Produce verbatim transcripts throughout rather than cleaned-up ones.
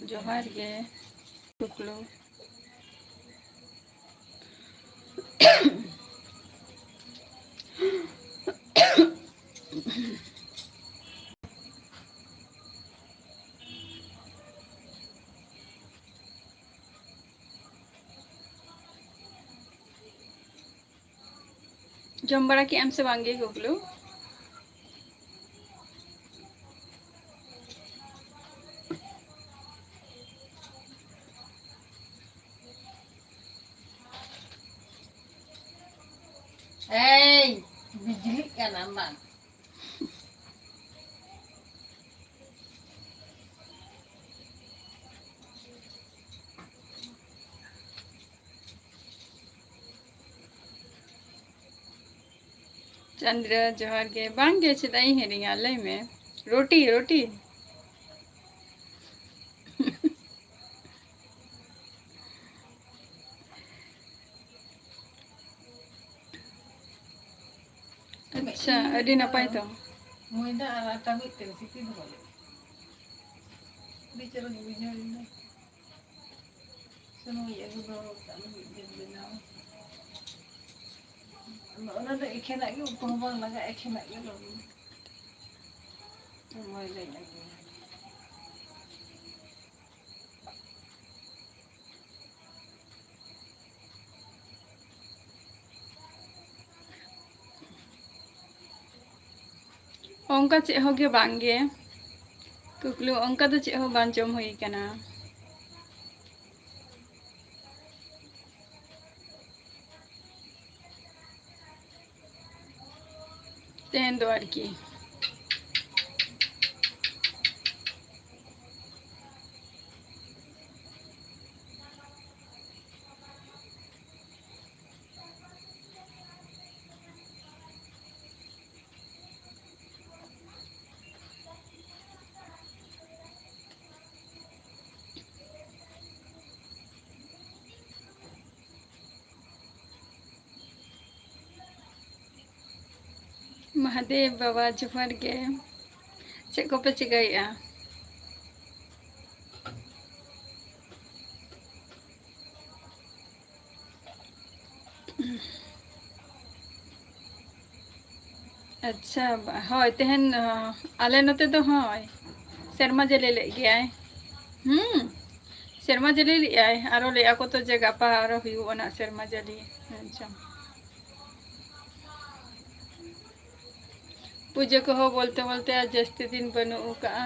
ᱡᱚᱦᱟᱨ ᱜᱮ ᱠᱩᱠᱞᱩ᱾ ᱡᱚᱢ ᱵᱟᱲᱟ ᱠᱮᱜ ᱟᱢ ᱥᱮ ᱵᱟᱝ ᱜᱮ ᱠᱩᱠᱞᱩ? ᱮᱭ, ᱵᱤᱡᱽᱞᱤᱜ ᱠᱟᱱᱟ ᱵᱟᱝ? ᱪᱟᱸᱫᱽᱨᱟ, ᱡᱚᱦᱟᱨ ᱜᱮ᱾ ᱵᱟᱝ ᱜᱮ, ᱪᱮᱫᱟᱜ ᱤᱧ ᱦᱤᱲᱤᱧᱟ? ᱞᱟᱹᱭ ᱢᱮ᱾ ᱨᱩᱴᱤ, ᱨᱩᱴᱤ᱾ ᱟᱪᱪᱷᱟ, ᱟᱹᱰᱤ ᱱᱟᱯᱟᱭ ᱛᱚ᱾ ᱢᱚᱭᱫᱟ ᱟᱨ ᱟᱴᱟ ᱢᱤᱫ ᱛᱮ ᱥᱤᱯᱤ ᱫᱚᱦᱚ ᱞᱮᱫ᱾ ᱟᱹᱰᱤ ᱪᱚᱨᱚᱠ ᱵᱩᱡᱷᱟᱹᱣ ᱮᱱᱟ᱾ ᱥᱩᱱᱩᱢ ᱤᱧ ᱟᱹᱜᱩ ᱫᱚᱦᱚ ᱠᱟᱜᱼᱟ, ᱢᱤᱫ ᱫᱤᱱ ᱵᱮᱱᱟᱣ᱾ ᱚᱱᱟ ᱫᱚ ᱮᱠᱷᱮᱱᱟᱜ ᱜᱮ, ᱩᱛᱩ ᱦᱚᱸ ᱵᱟᱝ ᱞᱟᱜᱟᱜᱼᱟ, ᱮᱠᱷᱮᱱᱟᱜ ᱜᱮ ᱞᱚᱞᱚ᱾ ᱢᱚᱭᱫᱟᱧ ᱟᱹᱜᱩᱭᱟ᱾ ᱚᱱᱠᱟ ᱪᱮᱫ ᱦᱚᱸ ᱜᱮ ᱵᱟᱝ ᱜᱮ᱾ ᱠᱩᱠᱞᱩ, ᱚᱱᱠᱟ ᱫᱚ ᱪᱮᱫ ᱦᱚᱸ ᱵᱟᱝ ᱡᱚᱢ ᱦᱩᱭ ᱠᱟᱱᱟ᱾ ᱛᱮᱦᱮᱧ ᱫᱚ ᱟᱨᱠᱤ᱾ ᱢᱟᱦᱟᱫᱮᱵ ᱵᱟᱵᱟ, ᱡᱚᱦᱟᱨ ᱜᱮ᱾ ᱪᱮᱫ ᱠᱚᱯᱮ ᱪᱤᱠᱟᱹᱭᱮᱫᱼᱟ? ᱟᱪᱪᱷᱟ, ᱵᱟ-, ᱦᱳᱭ, ᱛᱮᱦᱮᱧ, ᱚ, ᱟᱞᱮ ᱱᱚᱛᱮ ᱫᱚ, ᱦᱳᱭ, ᱥᱮᱨᱢᱟ ᱡᱟᱹᱲᱤ ᱞᱮᱫ ᱜᱮᱭᱟᱭ᱾ ᱦᱩᱸ, ᱥᱮᱨᱢᱟ ᱡᱟᱹᱲᱤ ᱞᱮᱫᱟᱭ, ᱟᱨᱚ ᱞᱟᱹᱭᱮᱫᱼᱟ ᱠᱚ ᱛᱚ ᱡᱮ ᱜᱟᱯᱟ ᱟᱨᱚ ᱦᱩᱭᱩᱜᱼᱟ ᱱᱟᱜ ᱥᱮᱨᱢᱟ ᱡᱟᱹᱲᱤ᱾ ᱟᱪᱪᱷᱟ᱾ ᱯᱩᱡᱟᱹ ᱠᱚᱦᱚᱸ ᱵᱚᱞᱛᱮ ᱵᱚᱞᱛᱮ ᱟᱨ ᱡᱟᱹᱥᱛᱤ ᱫᱤᱱ ᱵᱟᱹᱱᱩᱜ ᱟᱠᱟᱜᱼᱟ᱾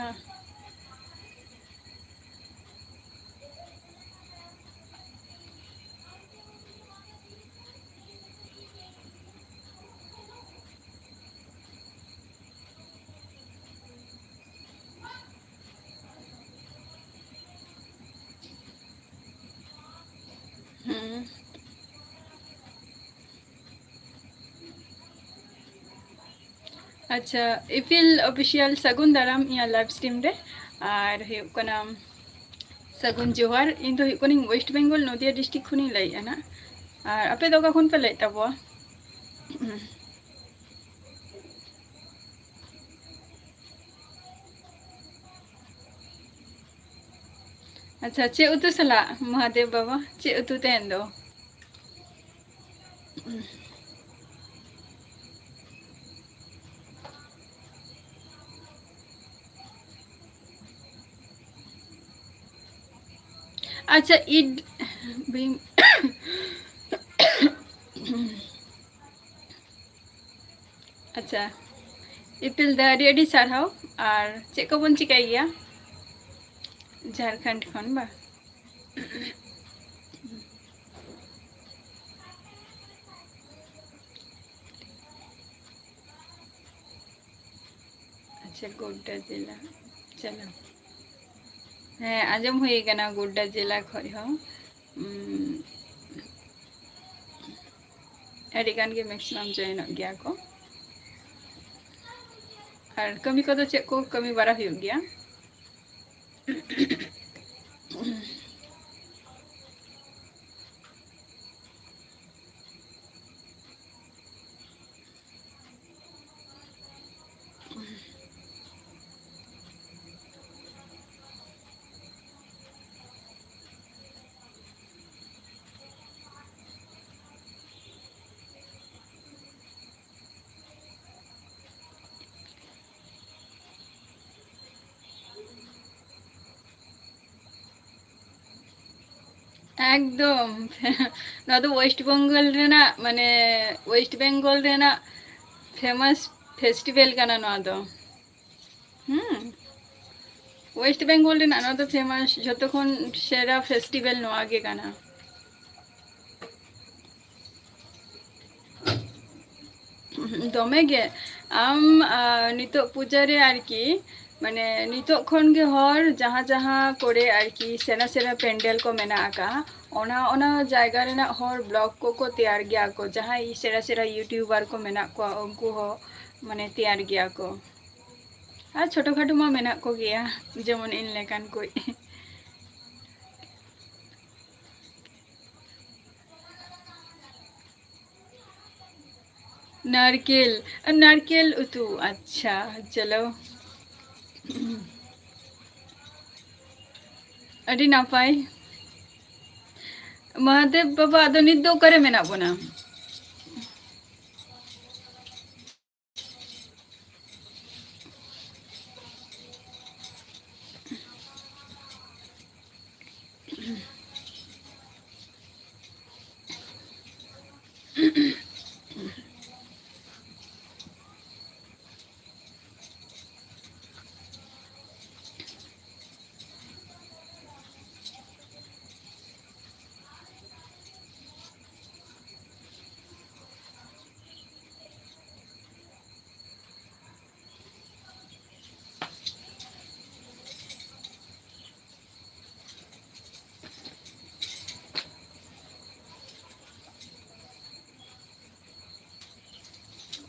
ᱦᱩᱸ᱾ ᱟᱪᱪᱷᱟ, ᱤᱯᱤᱞ Official, ᱥᱟᱹᱜᱩᱱ ᱫᱟᱨᱟᱢ ᱤᱧᱟᱹᱜ live stream ᱨᱮ᱾ ᱟᱨ ᱦᱩᱭᱩᱜ ᱠᱟᱱᱟ, ᱥᱟᱹᱜᱩᱱ ᱡᱚᱦᱟᱨ᱾ ᱤᱧ ᱫᱚ ᱦᱩᱭᱩᱜ ᱠᱟᱹᱱᱟᱹᱧ West Bengal, ᱱᱚᱫᱤᱭᱟ district ᱠᱷᱚᱱᱤᱧ ᱞᱟᱹᱭᱮᱫᱼᱟ ᱱᱟᱜ᱾ ᱟᱨ ᱟᱯᱮ ᱫᱚ ᱚᱠᱟ ᱠᱷᱚᱱ ᱯᱮ ᱞᱟᱹᱭᱮᱫ ᱛᱟᱵᱚᱣᱟ? ᱟᱪᱪᱷᱟ, ᱪᱮᱫ ᱩᱛᱩ ᱥᱟᱞᱟᱜ, ᱢᱚᱦᱟᱫᱮᱵ ᱵᱟᱵᱟ? ᱪᱮᱫ ᱩᱛᱩ ᱛᱟᱦᱮᱱ ᱫᱚ? ᱟᱪᱪᱷᱟ, ᱤᱰ-, ᱵᱤᱢ-, ᱟᱪᱪᱷᱟ, ᱤᱯᱤᱞ ᱫᱟ, ᱟᱹᱰᱤ ᱟᱹᱰᱤ ᱥᱟᱨᱦᱟᱣ᱾ ᱟᱨ ᱪᱮᱫ ᱠᱚᱵᱚᱱ ᱪᱤᱠᱟᱹᱭ ᱜᱮᱭᱟ ᱡᱷᱟᱲᱠᱷᱚᱸᱰ ᱠᱷᱚᱱ, ᱵᱟ? ᱟᱪᱪᱷᱟ, ᱜᱳᱰᱰᱟ ᱡᱮᱞᱟ, ᱪᱚᱞᱚ᱾ ᱦᱮᱸ, ᱟᱸᱡᱚᱢ ᱦᱩᱭ ᱟᱠᱟᱱᱟ ᱜᱳᱰᱰᱟ ᱡᱮᱞᱟ ᱠᱷᱚᱡ ᱦᱚᱸ᱾ ᱩᱢ, ᱟᱹᱰᱤ ᱜᱟᱱ ᱜᱮ maximum ᱡᱚᱭᱮᱱᱚᱜ ᱜᱮᱭᱟ ᱠᱚ᱾ ᱟᱨ ᱠᱟᱹᱢᱤ ᱠᱚᱫᱚ ᱪᱮᱫ ᱠᱚ ᱠᱟᱹᱢᱤ ᱵᱟᱲᱟ ᱦᱩᱭᱩᱜ ᱜᱮᱭᱟ? ᱮᱠᱫᱚᱢ᱾ ᱱᱚᱣᱟ ᱫᱚ ᱳᱭᱮᱥᱴ ᱵᱮᱝᱜᱚᱞ ᱨᱮᱱᱟᱜ, ᱢᱟᱱᱮ, ᱳᱭᱮᱥᱴ ᱵᱮᱝᱜᱚᱞ ᱨᱮᱱᱟᱜ ᱯᱷᱮᱢᱟᱥ ᱯᱷᱮᱥᱴᱤᱵᱮᱞ ᱠᱟᱱᱟ ᱱᱚᱣᱟ ᱫᱚ᱾ ᱦᱩᱸ, ᱳᱭᱮᱥᱴ ᱵᱮᱝᱜᱚᱞ ᱨᱮᱱᱟᱜ ᱱᱚᱣᱟ ᱫᱚ ᱯᱷᱮᱢᱟᱥ, ᱡᱷᱚᱛᱚ ᱠᱷᱚᱱ ᱥᱮᱨᱟ ᱯᱷᱮᱥᱴᱤᱵᱮᱞ ᱱᱚᱣᱟ ᱜᱮ ᱠᱟᱱᱟ᱾ ᱫᱚᱢᱮ ᱜᱮ᱾ ᱟᱢ, ᱟ, ᱱᱤᱛᱚᱜ ᱯᱩᱡᱟᱹ ᱨᱮ ᱟᱨᱠᱤ, ᱢᱟᱱᱮ, ᱱᱤᱛᱚᱜ ᱠᱷᱚᱱ ᱜᱮ ᱦᱚᱲ ᱡᱟᱦᱟᱸ ᱡᱟᱦᱟᱸ ᱠᱚᱨᱮ ᱟᱨᱠᱤ ᱥᱮᱬᱟ ᱥᱮᱬᱟ ᱯᱮᱱᱰᱮᱞ ᱠᱚ ᱢᱮᱱᱟᱜ ᱟᱠᱟᱫᱼᱟ, ᱚᱱᱟ, ᱚᱱᱟ ᱡᱟᱭᱜᱟ ᱨᱮᱱᱟᱜ ᱦᱚᱲ ᱵᱞᱚᱜ ᱠᱚᱠᱚ ᱛᱮᱭᱟᱨ ᱜᱮᱭᱟ ᱠᱚ᱾ ᱡᱟᱦᱟᱸᱭ ᱥᱮᱬᱟ ᱥᱮᱬᱟ ᱭᱩᱴᱤᱭᱩᱵᱟᱨ ᱠᱚ ᱢᱮᱱᱟᱜ ᱠᱚᱣᱟ, ᱩᱱᱠᱩ ᱦᱚᱸ, ᱢᱟᱱᱮ, ᱛᱮᱭᱟᱨ ᱜᱮᱭᱟ ᱠᱚ᱾ ᱟᱨ ᱪᱷᱳᱴᱳ ᱠᱷᱟᱴᱳ ᱢᱟ ᱢᱮᱱᱟᱜ ᱠᱚᱜᱮᱭᱟ, ᱡᱮᱢᱚᱱ ᱤᱧ ᱞᱮᱠᱟᱱ ᱠᱚ᱾ ᱱᱟᱨᱠᱮᱞ, ᱱᱟᱨᱠᱮᱞ ᱩᱛᱩ, ᱟᱪᱪᱷᱟ, ᱪᱚᱞᱚ᱾ ᱟᱹᱰᱤ ᱱᱟᱯᱟᱭ᱾ ᱢᱚᱦᱟᱫᱮᱵ ᱵᱟᱵᱟ, ᱟᱫᱚ ᱱᱤᱛ ᱫᱚ ᱚᱠᱟᱨᱮ ᱢᱮᱱᱟᱜ ᱵᱚᱱᱟ?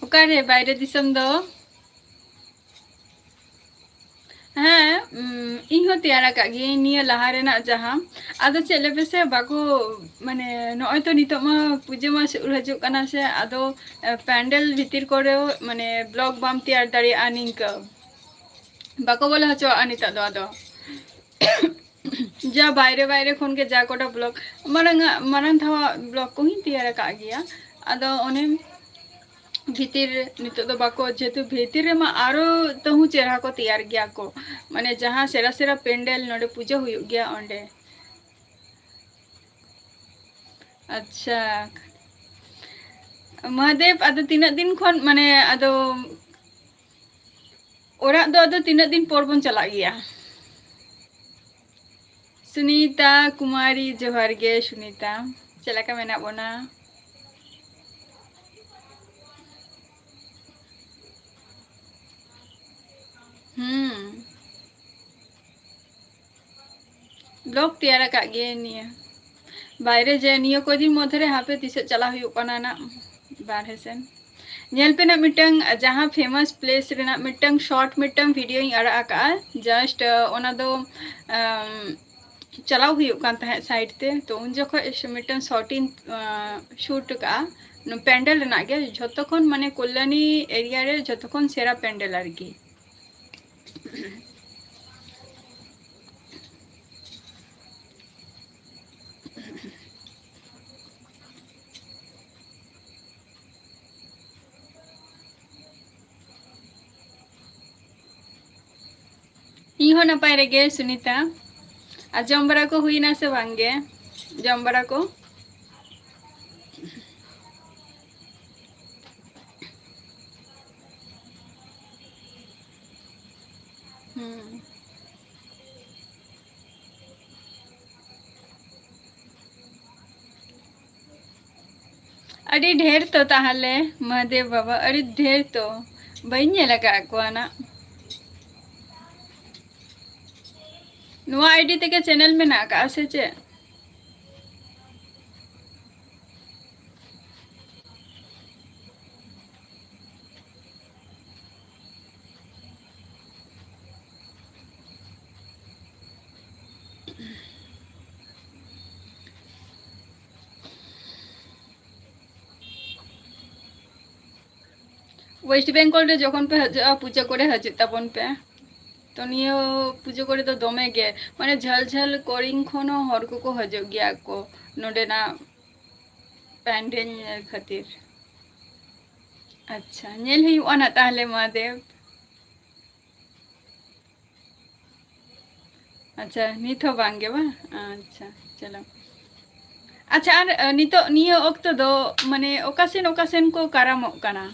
ᱚᱠᱟᱨᱮ ᱵᱟᱭᱨᱮ ᱫᱤᱥᱚᱢ ᱫᱚ? ᱦᱮᱸ, ᱩᱢ, ᱤᱧ ᱦᱚᱸ ᱛᱮᱭᱟᱨ ᱟᱠᱟᱫ ᱜᱤᱭᱟᱹᱧ ᱱᱤᱭᱟᱹ ᱞᱟᱦᱟ ᱨᱮᱱᱟᱜ ᱡᱟᱦᱟᱸ᱾ ᱟᱫᱚ ᱪᱮᱫ ᱞᱮᱯᱮ ᱥᱮ, ᱵᱟᱠᱚ, ᱢᱟᱱᱮ, ᱱᱚᱜᱼᱚᱭ ᱛᱚ ᱱᱤᱛᱚᱜ ᱢᱟ ᱯᱩᱡᱟᱹ ᱢᱟ ᱥᱩᱨ ᱦᱤᱡᱩᱜ ᱠᱟᱱᱟ ᱥᱮ, ᱟᱫᱚ, ᱮ, ᱯᱮᱱᱰᱮᱞ ᱵᱷᱤᱛᱤᱨ ᱠᱚᱨᱮ, ᱢᱟᱱᱮ, ᱵᱞᱚᱜ ᱵᱟᱢ ᱛᱮᱭᱟᱨ ᱫᱟᱲᱮᱭᱟᱜᱼᱟ ᱱᱤᱝᱠᱟᱹ᱾ ᱵᱟᱠᱚ ᱵᱚᱞᱚ ᱦᱚᱪᱚᱣᱟᱜᱼᱟ ᱱᱤᱛᱚᱜ ᱫᱚ ᱟᱫᱚ᱾ ᱡᱟ ᱵᱟᱭᱨᱮ ᱵᱟᱭᱨᱮ ᱠᱷᱚᱱ ᱜᱮ ᱡᱟ ᱠᱚᱴᱟ ᱵᱞᱚᱜ, ᱢᱟᱲᱟᱝ ᱟᱜ, ᱢᱟᱲᱟᱝ ᱫᱷᱟᱣᱟᱜ ᱵᱞᱚᱜ ᱠᱚᱦᱚᱸᱧ ᱛᱮᱭᱟᱨ ᱟᱠᱟᱫ ᱜᱮᱭᱟ᱾ ᱟᱫᱚ ᱚᱱᱮ ᱵᱷᱤᱛᱤᱨ ᱨᱮ ᱱᱤᱛᱚᱜ ᱫᱚ ᱵᱟᱠᱚ, ᱡᱮᱦᱮᱛᱩ ᱵᱷᱤᱛᱤᱨ ᱨᱮᱢᱟ ᱟᱨᱚ ᱛᱟᱹᱦᱩ ᱪᱮᱦᱨᱟ ᱠᱚ ᱛᱮᱭᱟᱨ ᱜᱮᱭᱟ ᱠᱚ, ᱢᱟᱱᱮ ᱡᱟᱦᱟᱸ ᱥᱮᱬᱟ ᱥᱮᱬᱟ ᱯᱮᱱᱰᱮᱞ ᱱᱚᱰᱮ ᱯᱩᱡᱟᱹ ᱦᱩᱭᱩᱜ ᱜᱮᱭᱟ ᱚᱸᱰᱮ᱾ ᱟᱪᱪᱷᱟ ᱢᱚᱦᱟᱫᱮᱵ, ᱟᱫᱚ ᱛᱤᱱᱟᱹᱜ ᱫᱤᱱ ᱠᱷᱚᱱ, ᱢᱟᱱᱮ, ᱟᱫᱚ ᱚᱲᱟᱜ ᱫᱚ ᱟᱫᱚ ᱛᱤᱱᱟᱹᱜ ᱫᱤᱱ ᱯᱚᱨ ᱵᱚᱱ ᱪᱟᱞᱟᱜ ᱜᱮᱭᱟ? ᱥᱩᱱᱤᱛᱟ ᱠᱩᱢᱟᱨᱤ, ᱡᱚᱦᱟᱨ ᱜᱮ ᱥᱩᱱᱤᱛᱟ, ᱪᱮᱫ ᱞᱮᱠᱟ ᱢᱮᱱᱟᱜ ᱵᱚᱱᱟ? ᱦᱩᱸ, ᱵᱞᱚᱜ ᱛᱮᱭᱟᱨ ᱟᱠᱟᱫ ᱜᱮ ᱱᱤᱭᱟᱹ ᱵᱟᱭᱨᱮ, ᱡᱮ ᱱᱤᱭᱟᱹ ᱠᱚ ᱫᱤᱱ ᱢᱚᱫᱽᱫᱷᱮ ᱨᱮ ᱦᱟᱯᱮ ᱛᱤᱥᱚᱜ ᱪᱟᱞᱟᱣ ᱦᱩᱭᱩᱜ ᱠᱟᱱᱟ ᱱᱟᱜ ᱵᱟᱨᱦᱮ ᱥᱮᱱ᱾ ᱧᱮᱞ ᱯᱮ ᱱᱟᱜ, ᱢᱤᱫᱴᱟᱝ ᱡᱟᱦᱟᱸ famous place ᱨᱮᱱᱟᱜ ᱢᱤᱫᱴᱟᱝ short ᱢᱤᱫᱴᱟᱝ videoᱧ ᱟᱲᱟᱜ ᱟᱠᱟᱫᱼᱟ, just ᱚᱱᱟ ᱫᱚ ᱟᱢ, ᱪᱟᱞᱟᱣ ᱦᱩᱭᱩᱜ ᱠᱟᱱ ᱛᱟᱦᱮᱸᱫ site ᱛᱮ, ᱛᱚ ᱩᱱ ᱡᱚᱠᱷᱚᱡ ᱥᱮ ᱢᱤᱫᱴᱟᱝ short ᱤᱧ ᱟᱸ, shoot ᱟᱠᱟᱫᱼᱟ᱾ ᱱᱚᱣᱟ ᱯᱮᱱᱰᱮᱞ ᱨᱮᱱᱟᱜ ᱜᱮ, ᱡᱷᱚᱛᱚ ᱠᱷᱚᱱ, ᱢᱟᱱᱮ, ᱠᱚᱞᱭᱟᱱᱤ area ᱨᱮ ᱡᱷᱚᱛᱚ ᱠᱷᱚᱱ ᱥᱮᱨᱟ ᱯᱮᱱᱰᱮᱞ ᱟᱨᱠᱤ᱾ ᱤᱧ ᱦᱚᱸ ᱱᱟᱯᱟᱭ ᱨᱮᱜᱮ, ᱥᱩᱱᱤᱛᱟ᱾ ᱟᱨ ᱡᱚᱢ ᱵᱟᱲᱟ ᱠᱚ ᱦᱩᱭᱱᱟ ᱥᱮ ᱵᱟᱝ ᱜᱮ? ᱡᱚᱢ ᱵᱟᱲᱟ ᱠᱚ? ᱦᱩᱸ᱾ ᱟᱹᱰᱤ ᱰᱷᱮᱨ ᱛᱚ ᱛᱟᱦᱚᱞᱮ, ᱢᱟᱦᱟᱫᱮᱵ ᱵᱟᱵᱟ, ᱟᱹᱰᱤ ᱰᱷᱮᱨ ᱛᱚ᱾ ᱵᱟᱹᱧ ᱧᱮᱞ ᱟᱠᱟᱫ ᱠᱚᱣᱟ ᱱᱟᱜ᱾ ᱱᱚᱣᱟ ID ᱛᱮᱜᱮ channel ᱢᱮᱱᱟᱜ ᱟᱠᱟᱫᱼᱟ ᱥᱮ ᱪᱮᱫ? West Bengal ᱨᱮ ᱡᱚᱠᱷᱚᱱ ᱯᱮ ᱦᱤᱡᱩᱜᱼᱟ, ᱯᱩᱡᱟᱹ ᱠᱚᱨᱮ ᱦᱤᱡᱩᱜ ᱛᱟᱵᱚᱱ ᱯᱮ᱾ ᱛᱚ ᱱᱤᱭᱟᱹ ᱯᱩᱡᱟᱹ ᱠᱚᱨᱮ ᱫᱚ ᱫᱚᱢᱮ ᱜᱮ, ᱢᱟᱱᱮ, ᱡᱷᱟᱹᱞ ᱡᱷᱟᱹᱞ ᱠᱚᱨᱮᱱ ᱠᱷᱚᱱ ᱦᱚᱸ ᱦᱚᱲ ᱠᱚᱠᱚ ᱦᱤᱡᱩᱜ ᱜᱮᱭᱟ ᱠᱚ ᱱᱚᱰᱮᱱᱟᱜ ᱯᱮᱱᱰᱮᱞ ᱧᱮᱞ ᱠᱷᱟᱹᱛᱤᱨ᱾ ᱟᱪᱪᱷᱟ, ᱧᱮᱞ ᱦᱩᱭᱩᱜᱼᱟ ᱱᱟᱜ ᱛᱟᱦᱚᱞᱮ ᱢᱟᱦᱟᱫᱮᱵ᱾ ᱟᱪᱪᱷᱟ, ᱱᱤᱛ ᱦᱚᱸ ᱵᱟᱝ ᱜᱮ ᱵᱟᱝ? ᱟᱪᱪᱷᱟ, ᱪᱚᱞᱚ᱾ ᱟᱪᱪᱷᱟ, ᱟᱨ, ᱟᱹ, ᱱᱤᱛᱚᱜ ᱱᱤᱭᱟᱹ ᱚᱠᱛᱚ ᱫᱚ, ᱢᱟᱱᱮ, ᱚᱠᱟ ᱥᱮᱱ, ᱚᱠᱟ ᱥᱮᱱ ᱠᱚ ᱠᱟᱨᱟᱢᱚᱜ ᱠᱟᱱᱟ?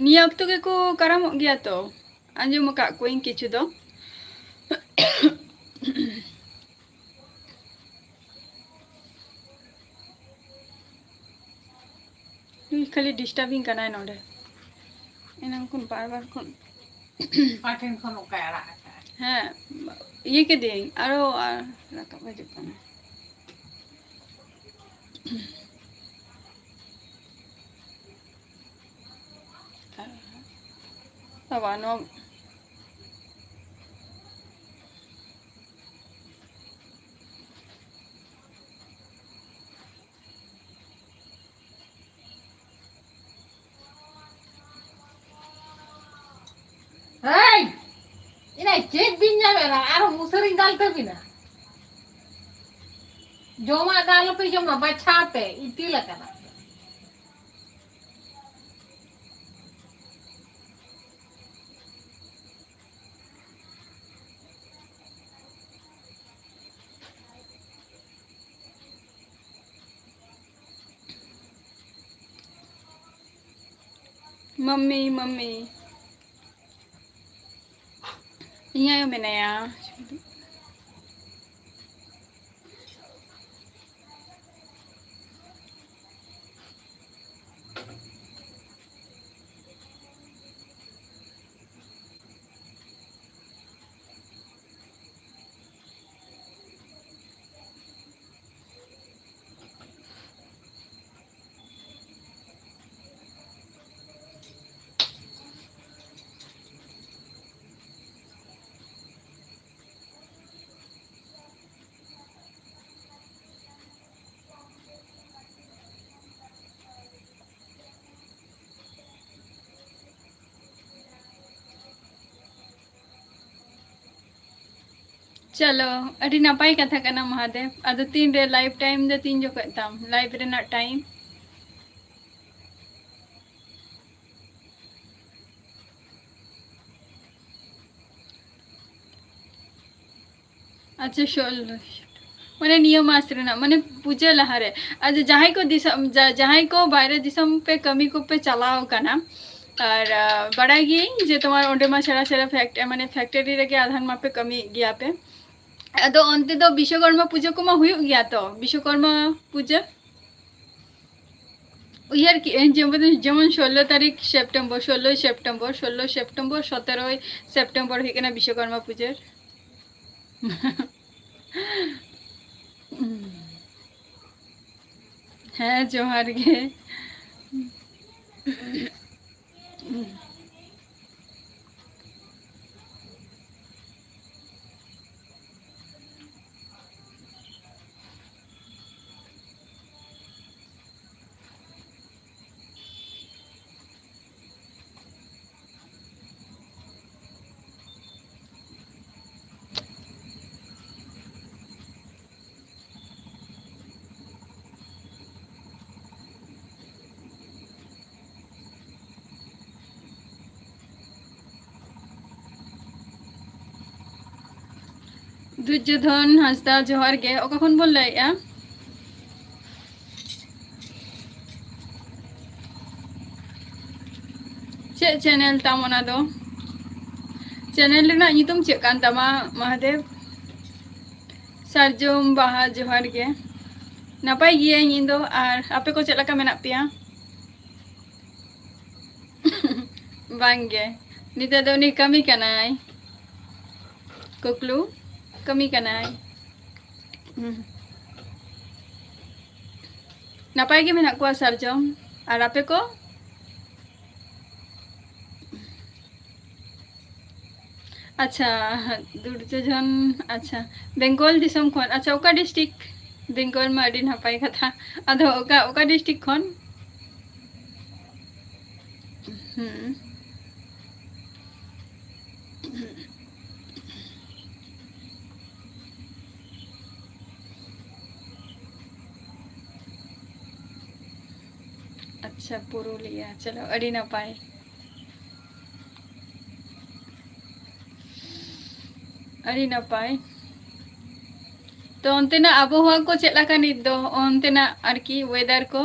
ᱱᱤᱭᱟᱹ ᱚᱠᱛᱚ ᱜᱮᱠᱚ ᱠᱟᱨᱟᱢᱚᱜ ᱜᱮᱭᱟ ᱛᱚ, ᱟᱸᱡᱚᱢ ᱟᱠᱟᱫ ᱠᱚᱣᱟᱧ ᱠᱤᱪᱷᱩ ᱫᱚ᱾ ᱱᱩᱭ ᱠᱷᱟᱹᱞᱤ ᱰᱤᱥᱴᱟᱵᱤᱝ ᱠᱟᱱᱟᱭ ᱱᱚᱰᱮ, ᱮᱱᱟᱝ ᱠᱷᱚᱱ ᱵᱟᱨ ᱵᱟᱨ ᱠᱷᱚᱱ᱾ ᱚᱠᱟ ᱴᱷᱮᱱ ᱠᱷᱚᱱ ᱚᱠᱟᱭ ᱟᱲᱟᱜ ᱟᱠᱟᱫᱼᱟ? ᱦᱮᱸ, ᱤᱭᱟᱹ ᱠᱤᱫᱤᱧ, ᱟᱨᱚ, ᱟᱨ ᱨᱟᱠᱟᱵ ᱦᱤᱡᱩᱜ ᱠᱟᱱᱟ᱾ ᱵᱟᱵᱟ, ᱱᱚᱣᱟ ᱦᱮᱭ! ᱤᱱᱟᱹ ᱪᱮᱫ ᱵᱤᱱ ᱧᱟᱢᱮᱫᱟ? ᱟᱨᱚ ᱢᱩᱥᱟᱹᱨᱤᱧ ᱫᱟᱞ ᱛᱟᱹᱵᱤᱱᱟ᱾ ᱡᱚᱢᱟᱜ ᱫᱚ ᱟᱞᱚᱯᱮ ᱡᱚᱢᱟ, ᱵᱟᱪᱷᱟᱣ ᱯᱮ, ᱤᱛᱤᱞ ᱟᱠᱟᱱᱟ᱾ ᱢᱟᱢᱢᱤ, ᱢᱟᱢᱢᱤ᱾ ᱤᱧ ᱟᱭᱳ ᱢᱮᱱᱟᱭᱟ᱾ ᱪᱚᱞᱚ, ᱟᱹᱰᱤ ᱱᱟᱯᱟᱭ ᱠᱟᱛᱷᱟ ᱠᱟᱱᱟ ᱢᱚᱦᱟᱫᱮᱵ᱾ ᱟᱫᱚ ᱛᱤᱱ ᱨᱮ live time ᱫᱚ, ᱛᱤᱱ ᱡᱚᱠᱷᱚᱡ ᱛᱟᱢ live ᱨᱮᱱᱟᱜ time? ᱟᱪᱪᱷᱟ, ᱥᱳᱞᱞᱳ, ᱢᱟᱱᱮ ᱱᱤᱭᱟᱹ ᱢᱟᱥ ᱨᱮᱱᱟᱜ, ᱢᱟᱱᱮ ᱯᱩᱡᱟᱹ ᱞᱟᱦᱟᱨᱮ᱾ ᱟᱪᱪᱷᱟ, ᱡᱟᱦᱟᱸᱭ ᱠᱚ ᱫᱤᱥᱚᱢ, ᱡᱟ-, ᱡᱟᱦᱟᱸᱭ ᱠᱚ ᱵᱟᱭᱨᱮ ᱫᱤᱥᱚᱢ ᱯᱮ ᱠᱟᱹᱢᱤ ᱠᱚᱯᱮ ᱪᱟᱞᱟᱣ ᱠᱟᱱᱟ, ᱟᱨ, ᱟ, ᱵᱟᱲᱟᱭ ᱜᱤᱭᱟᱹᱧ ᱡᱮ ᱛᱚᱢᱟᱨ ᱚᱸᱰᱮ ᱢᱟ ᱥᱮᱬᱟ ᱥᱮᱬᱟ ᱯᱷᱮᱠᱴ-, ᱢᱟᱱᱮ ᱯᱷᱮᱠᱴᱟᱨᱤ ᱨᱮᱜᱮ ᱟᱫᱷᱟᱱ ᱢᱟᱯᱮ ᱠᱟᱹᱢᱤᱭᱮᱫ ᱜᱮᱭᱟ ᱯᱮ᱾ ᱟᱫᱚ ᱚᱱᱛᱮ ᱫᱚ ᱵᱤᱥᱥᱚᱠᱚᱨᱢᱟ ᱯᱩᱡᱟᱹ ᱠᱚᱢᱟ ᱦᱩᱭᱩᱜ ᱜᱮᱭᱟ ᱛᱚ, ᱵᱤᱥᱥᱚᱠᱚᱨᱢᱟ ᱯᱩᱡᱟᱹ? ᱩᱭᱦᱟᱹᱨ ᱠᱮᱜᱼᱟᱹᱧ ᱡᱮᱢᱚᱱ, ᱡᱮᱢᱚᱱ ᱥᱳᱞᱞᱳ ᱛᱟᱹᱨᱤᱠᱷ ᱥᱮᱯᱴᱮᱢᱵᱚᱨ, ᱥᱳᱞᱞᱳᱭ ᱥᱮᱯᱴᱮᱢᱵᱚᱨ, ᱥᱳᱞᱞᱳ ᱥᱮᱯᱴᱮᱢᱵᱚᱨ, ᱥᱚᱛᱮᱨᱳᱭ ᱥᱮᱯᱴᱮᱢᱵᱚᱨ ᱦᱩᱭᱩᱜ ᱠᱟᱱᱟ ᱵᱤᱥᱥᱚᱠᱚᱨᱢᱟ ᱯᱩᱡᱟᱹ᱾ ᱦᱮᱸ, ᱡᱚᱦᱟᱨ ᱜᱮ᱾ ᱫᱩᱨᱡᱳᱫᱷᱚᱱ ᱦᱟᱸᱥᱫᱟ, ᱡᱚᱦᱟᱨ ᱜᱮ᱾ ᱚᱠᱟ ᱠᱷᱚᱱ ᱵᱚᱱ ᱞᱟᱹᱭᱮᱜᱼᱟ? ᱪᱮᱫ ᱪᱮᱱᱮᱞ ᱛᱟᱢ ᱚᱱᱟ ᱫᱚ? ᱪᱮᱱᱮᱞ ᱨᱮᱱᱟᱜ ᱧᱩᱛᱩᱢ ᱪᱮᱫ ᱠᱟᱱ ᱛᱟᱢᱟ, ᱢᱟᱦᱟᱫᱮᱵ? ᱥᱟᱨᱡᱚᱢ ᱵᱟᱦᱟ, ᱡᱚᱦᱟᱨ ᱜᱮ᱾ ᱱᱟᱯᱟᱭ ᱜᱤᱭᱟᱹᱧ ᱤᱧ ᱫᱚ, ᱟᱨ ᱟᱯᱮ ᱠᱚ ᱪᱮᱫ ᱞᱮᱠᱟ ᱢᱮᱱᱟᱜ ᱯᱮᱭᱟ? ᱵᱟᱝ ᱜᱮ, ᱱᱤᱛᱚᱜ ᱫᱚ ᱩᱱᱤ ᱠᱟᱹᱢᱤ ᱠᱟᱱᱟᱭ᱾ ᱠᱩᱠᱞᱩ, ᱠᱟᱹᱢᱤ ᱠᱟᱱᱟᱭ᱾ ᱦᱩᱸ᱾ ᱱᱟᱯᱟᱭ ᱜᱮ ᱢᱮᱱᱟᱜ ᱠᱚᱣᱟ ᱥᱟᱨᱡᱚᱢ, ᱟᱨ ᱟᱯᱮ ᱠᱚ? ᱟᱪᱪᱷᱟ, ᱫᱩᱨᱡᱳᱫᱷᱚᱱ, ᱟᱪᱪᱷᱟ, ᱵᱮᱝᱜᱚᱞ ᱫᱤᱥᱚᱢ ᱠᱷᱚᱱ᱾ ᱟᱪᱪᱷᱟ, ᱚᱠᱟ district? ᱵᱮᱝᱜᱚᱞ ᱢᱟ ᱟᱹᱰᱤ ᱱᱟᱯᱟᱭ ᱠᱟᱛᱷᱟ᱾ ᱟᱫᱚ ᱚᱠᱟ, ᱚᱠᱟ district ᱠᱷᱚᱱ? ᱦᱩᱸ᱾ ᱟᱪᱪᱷᱟ, ᱯᱩᱨᱩᱞᱤᱭᱟ᱾ ᱪᱚᱞᱚ, ᱟᱹᱰᱤ ᱱᱟᱯᱟᱭ᱾ ᱟᱹᱰᱤ ᱱᱟᱯᱟᱭ᱾ ᱛᱚ ᱚᱱᱛᱮᱱᱟᱜ ᱟᱵᱚᱦᱟᱣᱟ ᱠᱚ ᱪᱮᱫ ᱞᱮᱠᱟ ᱱᱤᱛ ᱫᱚ, ᱚᱱᱛᱮᱱᱟᱜ ᱟᱨᱠᱤ weather ᱠᱚ?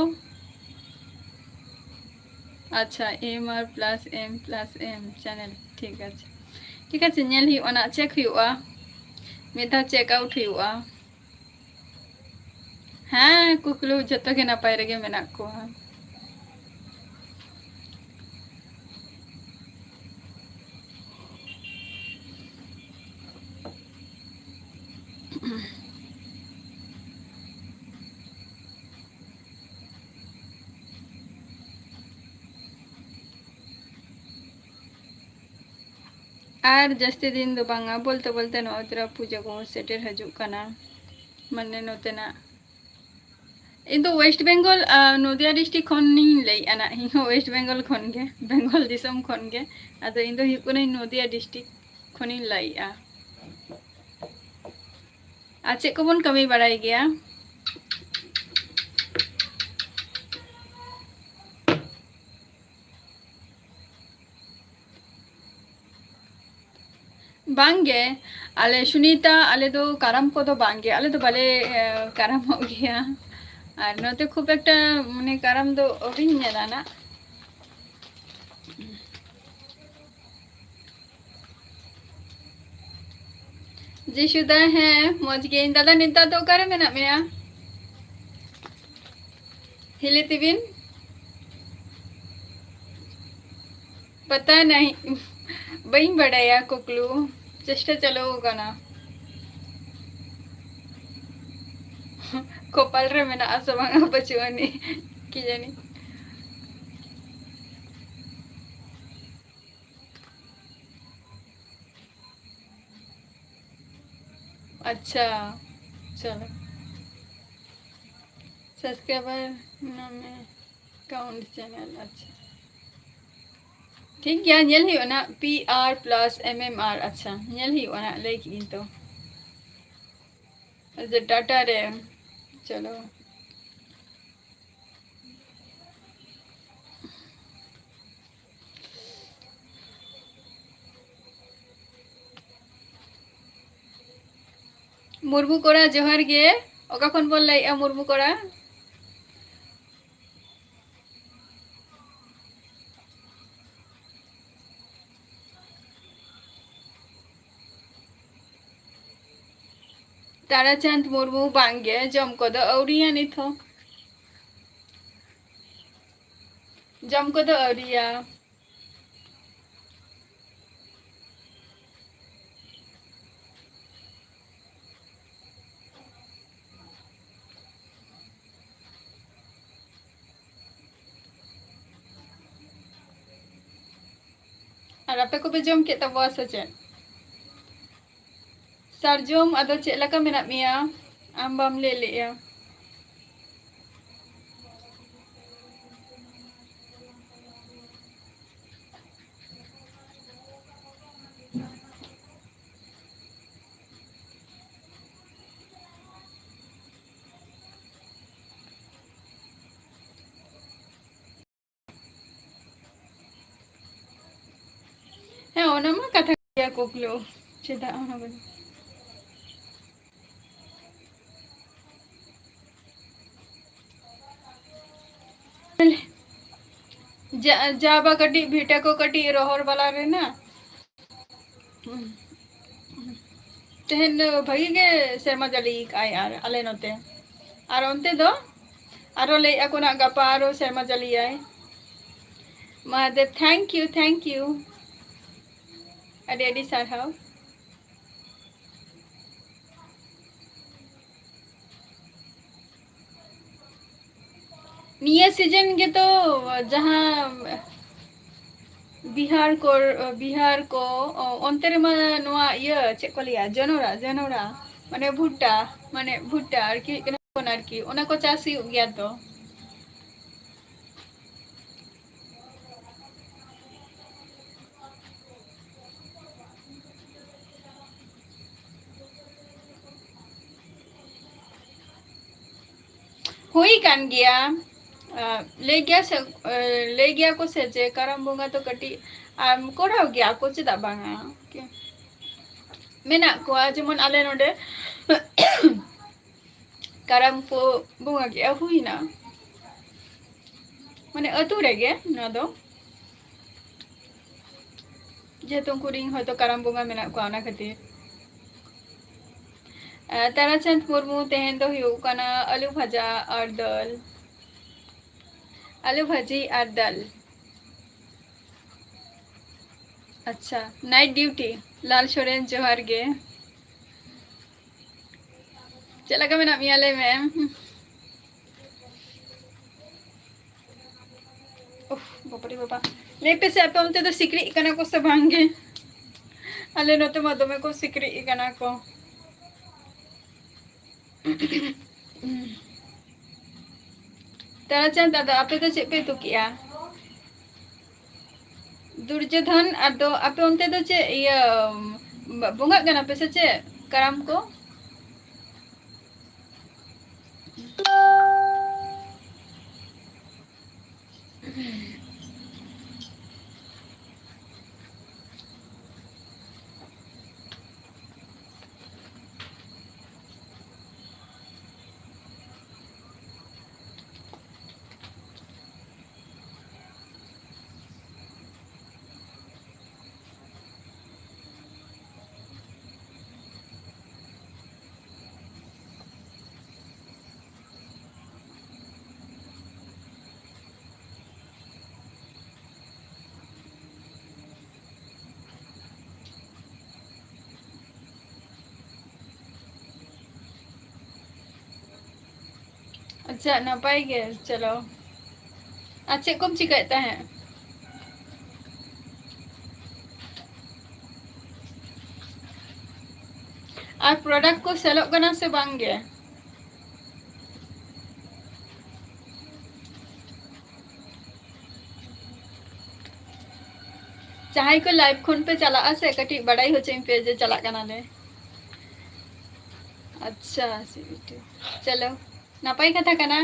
ᱟᱪᱪᱷᱟ, M R plus M plus M channel, ᱴᱷᱤᱠ ᱟᱪᱷᱮ, ᱴᱷᱤᱠ ᱟᱪᱷᱮ, ᱧᱮᱞ ᱦᱩᱭᱩᱜᱼᱟ ᱱᱟᱜ, check ᱦᱩᱭᱩᱜᱼᱟ, ᱢᱤᱫ ᱫᱷᱟᱣ check out ᱦᱩᱭᱩᱜᱼᱟ᱾ ᱦᱮᱸ, ᱠᱩᱠᱞᱩ ᱡᱚᱛᱚ ᱜᱮ ᱱᱟᱯᱟᱭ ᱨᱮᱜᱮ ᱢᱮᱱᱟᱜ ᱠᱚᱣᱟ᱾ ᱟᱨ ᱡᱟᱹᱥᱛᱤ ᱫᱤᱱ ᱫᱚ ᱵᱟᱝᱟ, ᱵᱚᱞᱛᱮ ᱵᱚᱞᱛᱮ ᱱᱚᱜᱼᱚᱭ ᱛᱚᱨᱟ ᱯᱩᱡᱟᱹ ᱠᱚᱦᱚᱸ ᱥᱮᱴᱮᱨ ᱦᱤᱡᱩᱜ ᱠᱟᱱᱟ᱾ ᱢᱟᱱᱮ ᱱᱚᱛᱮᱱᱟᱜ, ᱤᱧ ᱫᱚ West Bengal, ᱟᱨ, ᱱᱚᱫᱤᱭᱟ district ᱠᱷᱚᱱᱤᱧ ᱞᱟᱹᱭᱮᱫᱼᱟ ᱱᱟᱜ᱾ ᱤᱧ ᱦᱚᱸ West Bengal ᱠᱷᱚᱱ ᱜᱮ, ᱵᱮᱝᱜᱚᱞ ᱫᱤᱥᱚᱢ ᱠᱷᱚᱱ ᱜᱮ᱾ ᱟᱫᱚ ᱤᱧ ᱫᱚ ᱦᱩᱭᱩᱜ ᱠᱟᱹᱱᱟᱹᱧ ᱱᱚᱫᱤᱭᱟ district ᱠᱷᱚᱱᱤᱧ ᱞᱟᱹᱭᱮᱫᱼᱟ᱾ ᱟᱨ ᱪᱮᱫ ᱠᱚᱵᱚᱱ ᱠᱟᱹᱢᱤ ᱵᱟᱲᱟᱭ ᱜᱮᱭᱟ? ᱵᱟᱝᱜᱮ, ᱟᱞᱮ ᱥᱩᱱᱤᱛᱟ, ᱟᱞᱮ ᱫᱚ ᱠᱟᱨᱟᱢ ᱠᱚᱫᱚ ᱵᱟᱝᱜᱮ, ᱟᱞᱮ ᱫᱚ ᱵᱟᱞᱮ, ᱮ, ᱠᱟᱨᱟᱢᱚᱜ ᱜᱮᱭᱟ᱾ ᱟᱨ ᱱᱚᱛᱮ ᱠᱷᱩᱵ ᱮᱠᱴᱟ, ᱢᱟᱱᱮ, ᱠᱟᱨᱟᱢ ᱫᱚ ᱟᱹᱣᱨᱤᱧ ᱧᱮᱞᱟ ᱱᱟᱜ᱾ ᱡᱤᱥᱩᱫᱟ, ᱦᱮᱸ, ᱢᱚᱡᱽ ᱜᱤᱭᱟᱹᱧ᱾ ᱫᱟᱫᱟ, ᱱᱮᱛᱟᱨ ᱫᱚ ᱚᱠᱟᱨᱮ ᱢᱮᱱᱟᱜ ᱢᱮᱭᱟ? ᱦᱤᱞᱤ ᱛᱤᱵᱤᱱ? ᱯᱟᱛᱟ ᱱᱟᱦᱤ, ᱵᱟᱹᱧ ᱵᱟᱰᱟᱭᱟ ᱠᱩᱠᱞᱩ, ᱪᱮᱥᱴᱟ ᱪᱟᱹᱞᱩ ᱟᱠᱟᱱᱟ᱾ ᱠᱚᱯᱟᱞ ᱨᱮ ᱢᱮᱱᱟᱜᱼᱟ ᱥᱮ ᱵᱟᱝᱟ, ᱵᱟᱹᱪᱩᱜ ᱟᱹᱱᱤᱡ, ᱠᱤ ᱡᱟᱹᱱᱤ᱾ ᱟᱪᱪᱷᱟ, ᱪᱚᱞᱚ᱾ Subscriber ᱱᱟᱢᱮ count channel, ᱟᱪᱪᱷᱟ᱾ ᱴᱷᱤᱠ ᱜᱮᱭᱟ, ᱧᱮᱞ ᱦᱩᱭᱩᱜᱼᱟ ᱱᱟᱜ, P R plus M M R, ᱟᱪᱪᱷᱟ, ᱧᱮᱞ ᱦᱩᱭᱩᱜᱼᱟ ᱱᱟᱜ, ᱞᱟᱹᱭ ᱠᱮᱫ ᱜᱤᱧ ᱛᱚ᱾ ᱟᱪᱪᱷᱟ, ᱴᱟᱴᱟ ᱨᱮ, ᱪᱚᱞᱚ᱾ ᱢᱩᱨᱢᱩ ᱠᱚᱲᱟ, ᱡᱚᱦᱟᱨ ᱜᱮ᱾ ᱚᱠᱟ ᱠᱷᱚᱱ ᱵᱚᱱ ᱞᱟᱹᱭᱮᱜᱼᱟ, ᱢᱩᱨᱢᱩ ᱠᱚᱲᱟ? ᱛᱟᱨᱟᱪᱟᱸᱫᱽ ᱢᱩᱨᱢᱩ, ᱵᱟᱝᱜᱮ, ᱡᱚᱢ ᱠᱚᱫᱚ ᱟᱹᱣᱨᱤᱭᱟ ᱱᱤᱛ ᱦᱚᱸ᱾ ᱡᱚᱢ ᱠᱚᱫᱚ ᱟᱹᱣᱨᱤᱭᱟ᱾ ᱟᱨ ᱟᱯᱮ ᱠᱚᱯᱮ ᱡᱚᱢ ᱠᱮᱫ ᱛᱟᱵᱚᱣᱟ ᱥᱮ ᱪᱮᱫ? ᱥᱟᱨᱡᱚᱢ, ᱟᱫᱚ ᱪᱮᱫ ᱞᱮᱠᱟ ᱢᱮᱱᱟᱜ ᱢᱮᱭᱟ? ᱟᱢ ᱵᱟᱢ ᱞᱟᱹᱭ ᱞᱮᱜᱼᱟ᱾ ᱦᱮᱸ, ᱚᱱᱟ ᱢᱟ ᱠᱟᱛᱷᱟ ᱜᱮᱭᱟ, ᱠᱩᱠᱞᱩ᱾ ᱪᱮᱫᱟᱜ ᱚᱱᱟ ᱵᱟᱹᱧ ᱡᱟ, ᱡᱟ ᱵᱟ ᱠᱟᱹᱴᱤᱡ ᱵᱷᱤᱴᱟᱹ ᱠᱚ ᱠᱟᱹᱴᱤᱡ ᱨᱚᱦᱚᱲ ᱵᱟᱞᱟ ᱨᱮᱱᱟ᱾ ᱛᱮᱦᱮᱧ ᱫᱚ ᱵᱷᱟᱹᱜᱤ ᱜᱮ ᱥᱮᱨᱢᱟ ᱡᱟᱹᱲᱤ ᱠᱟᱜᱼᱟᱭ ᱟᱨ ᱟᱞᱮ ᱱᱚᱛᱮ᱾ ᱟᱨ ᱚᱱᱛᱮ ᱫᱚ? ᱟᱨᱚ ᱞᱟᱹᱭᱮᱫᱼᱟ ᱠᱚ ᱱᱟᱜ ᱜᱟᱯᱟ ᱟᱨᱚ ᱥᱮᱨᱢᱟ ᱡᱟᱹᱲᱤᱭᱟᱭ᱾ Mahadev, thank you, thank you᱾ ᱟᱹᱰᱤ ᱟᱹᱰᱤ ᱥᱟᱨᱦᱟᱣ᱾ ᱱᱤᱭᱟᱹ season ᱜᱮᱛᱚ ᱡᱟᱦᱟᱸ ᱵᱤᱦᱟᱨ ᱠᱚ, ᱵᱤᱦᱟᱨ ᱠᱚ, ᱚ, ᱚᱱᱛᱮ ᱨᱮᱢᱟ ᱱᱚᱣᱟ ᱤᱭᱟᱹ, ᱪᱮᱫ ᱠᱚ ᱞᱟᱹᱭᱟ, ᱡᱚᱱᱚᱲᱟ, ᱡᱚᱱᱚᱲᱟ, ᱢᱟᱱᱮ ᱵᱷᱩᱴᱴᱟ, ᱢᱟᱱᱮ ᱵᱷᱩᱴᱴᱟ ᱟᱨᱠᱤ, ᱦᱩᱭᱩᱜ ᱠᱟᱱᱟ ᱠᱚᱨᱱ ᱟᱨᱠᱤ, ᱚᱱᱟ ᱠᱚ ᱪᱟᱥ ᱦᱩᱭᱩᱜ ᱜᱮᱭᱟ ᱛᱚ᱾ ᱦᱩᱭ ᱠᱟᱱ ᱜᱮᱭᱟ᱾ ᱟᱸ, ᱞᱟᱹᱭ ᱜᱮᱭᱟ ᱥᱮ, ᱟᱸ, ᱞᱟᱹᱭ ᱜᱮᱭᱟ ᱠᱚ ᱥᱮ ᱡᱮ ᱠᱟᱨᱟᱢ ᱵᱚᱸᱜᱟ ᱫᱚ ᱠᱟᱹᱴᱤᱡ, ᱟᱢ, ᱠᱚᱨᱟᱣ ᱜᱮᱭᱟ ᱠᱚ, ᱪᱮᱫᱟᱜ ᱵᱟᱝᱟ? Okay᱾ ᱢᱮᱱᱟᱜ ᱠᱚᱣᱟ, ᱡᱮᱢᱚᱱ ᱟᱞᱮ ᱱᱚᱰᱮ ᱠᱟᱨᱟᱢ ᱠᱚ ᱵᱚᱸᱜᱟ ᱠᱮᱜᱼᱟ, ᱦᱩᱭᱱᱟ᱾ ᱢᱟᱱᱮ ᱟᱹᱛᱩ ᱨᱮᱜᱮ ᱱᱚᱣᱟ ᱫᱚ᱾ ᱡᱮᱦᱮᱛᱩ ᱩᱱᱠᱩ ᱨᱤᱱ ᱦᱚᱭᱛᱳ ᱠᱟᱨᱟᱢ ᱵᱚᱸᱜᱟ ᱢᱮᱱᱟᱜ ᱠᱚᱣᱟ, ᱚᱱᱟ ᱠᱷᱟᱹᱛᱤᱨ᱾ ᱟᱨ ᱛᱟᱨᱟᱪᱟᱸᱫᱽ ᱢᱩᱨᱢᱩ, ᱛᱮᱦᱮᱧ ᱫᱚ ᱦᱩᱭᱩᱜ ᱠᱟᱱᱟ ᱟᱹᱞᱩ ᱵᱷᱟᱡᱟ ᱟᱨ ᱫᱟᱹᱞ᱾ ᱟᱹᱞᱩ ᱵᱷᱟᱹᱡᱤ ᱟᱨ ᱫᱟᱹᱞ᱾ ᱟᱪᱪᱷᱟ, night duty᱾ ᱞᱟᱞ ᱥᱚᱨᱮᱱ, ᱡᱚᱦᱟᱨ ᱜᱮ᱾ ᱪᱮᱫ ᱞᱮᱠᱟ ᱢᱮᱱᱟᱜ ᱢᱮᱭᱟ, ᱞᱟᱹᱭ ᱢᱮ? ᱩᱯᱷ, ᱵᱟᱵᱟᱨᱮ ᱵᱟᱵᱟ᱾ ᱞᱟᱹᱭ ᱯᱮᱥᱮ, ᱟᱯᱮ ᱚᱱᱛᱮ ᱫᱚ ᱥᱤᱠᱲᱤᱡ ᱠᱟᱱᱟ ᱠᱚ ᱥᱮ ᱵᱟᱝ ᱜᱮ? ᱟᱞᱮ ᱱᱚᱛᱮ ᱢᱟ ᱫᱚᱢᱮ ᱠᱚ ᱥᱤᱠᱲᱤᱡ ᱠᱟᱱᱟ ᱠᱚ᱾ ᱛᱟᱨᱟᱪᱟᱸᱫᱽ ᱫᱟᱫᱟ, ᱟᱯᱮ ᱫᱚ ᱪᱮᱫ ᱯᱮ ᱩᱛᱩ ᱠᱮᱜᱼᱟ? ᱫᱩᱨᱡᱳᱫᱷᱚᱱ, ᱟᱫᱚ ᱟᱯᱮ ᱚᱱᱛᱮ ᱫᱚ ᱪᱮᱫ, ᱤᱭᱟᱹ, ᱵ-, ᱵᱚᱸᱜᱟᱜ ᱠᱟᱱᱟ ᱯᱮ ᱥᱮ ᱪᱮᱫ ᱠᱟᱨᱟᱢ ᱠᱚ? ᱟᱪᱪᱷᱟ, ᱱᱟᱯᱟᱭ ᱜᱮ, ᱪᱚᱞᱚ᱾ ᱟᱨ ᱪᱮᱫ ᱠᱚᱢ ᱪᱤᱠᱟᱹᱭᱮᱫ ᱛᱟᱦᱮᱸᱫ? ᱟᱨ product ᱠᱚ ᱥᱮᱞᱚᱜ ᱠᱟᱱᱟ ᱥᱮ ᱵᱟᱝ ᱜᱮ? ᱡᱟᱦᱟᱸᱭ ᱠᱚ live ᱠᱷᱚᱱ ᱯᱮ ᱪᱟᱞᱟᱜᱼᱟ ᱥᱮ, ᱠᱟᱹᱴᱤᱡ ᱵᱟᱰᱟᱭ ᱦᱚᱪᱚᱧ ᱯᱮ ᱡᱮ ᱪᱟᱞᱟᱜ ᱠᱟᱱᱟᱞᱮ᱾ ᱟᱪᱪᱷᱟ, ᱪᱚᱞᱚ, ᱱᱟᱯᱟᱭ ᱠᱟᱛᱷᱟ ᱠᱟᱱᱟ᱾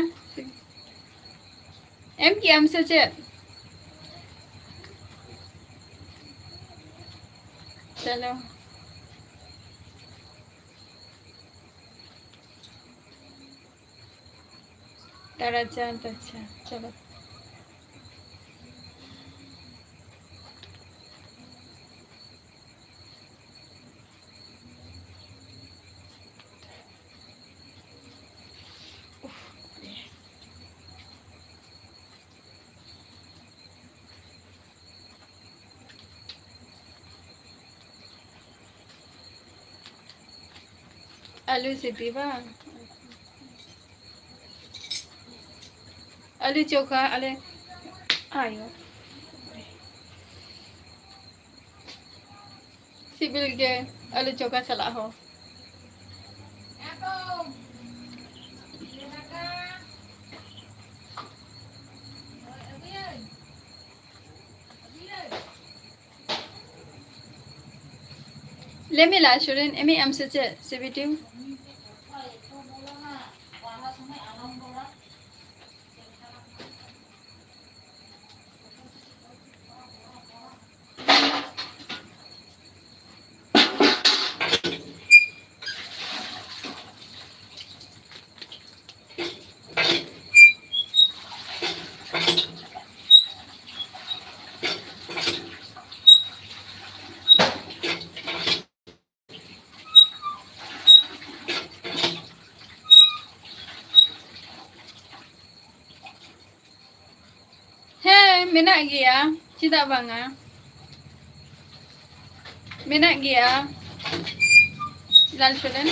ᱮᱢ ᱠᱮᱜ ᱟᱢ ᱥᱮ ᱪᱮᱫ? ᱪᱚᱞᱚ᱾ ᱟᱪᱪᱷᱟ, ᱟᱪᱪᱷᱟ, ᱪᱚᱞᱚ᱾ ᱟᱹᱞᱩ ᱥᱤᱯᱤ ᱵᱟᱝ? ᱟᱹᱞᱩ ᱪᱳᱠᱷᱟ ᱟᱞᱮ ᱟᱭᱳ᱾ ᱥᱤᱵᱤᱞ ᱜᱮ ᱟᱹᱞᱩ ᱪᱳᱠᱷᱟ ᱥᱟᱞᱟᱜ ᱦᱚᱸ᱾ ᱞᱟᱹᱭ ᱢᱮ ᱞᱟᱞ ᱥᱚᱨᱮᱱ, ᱮᱢᱮᱜ ᱟᱢ ᱥᱮ ᱪᱮᱫ ᱥᱤᱵᱤᱴᱤ? ᱦᱮᱸ, ᱢᱮᱱᱟᱜ ᱜᱮᱭᱟ, ᱪᱮᱫᱟᱜ ᱵᱟᱝᱟ? ᱢᱮᱱᱟᱜ ᱜᱮᱭᱟ, ᱞᱟᱞ ᱥᱚᱨᱮᱱ᱾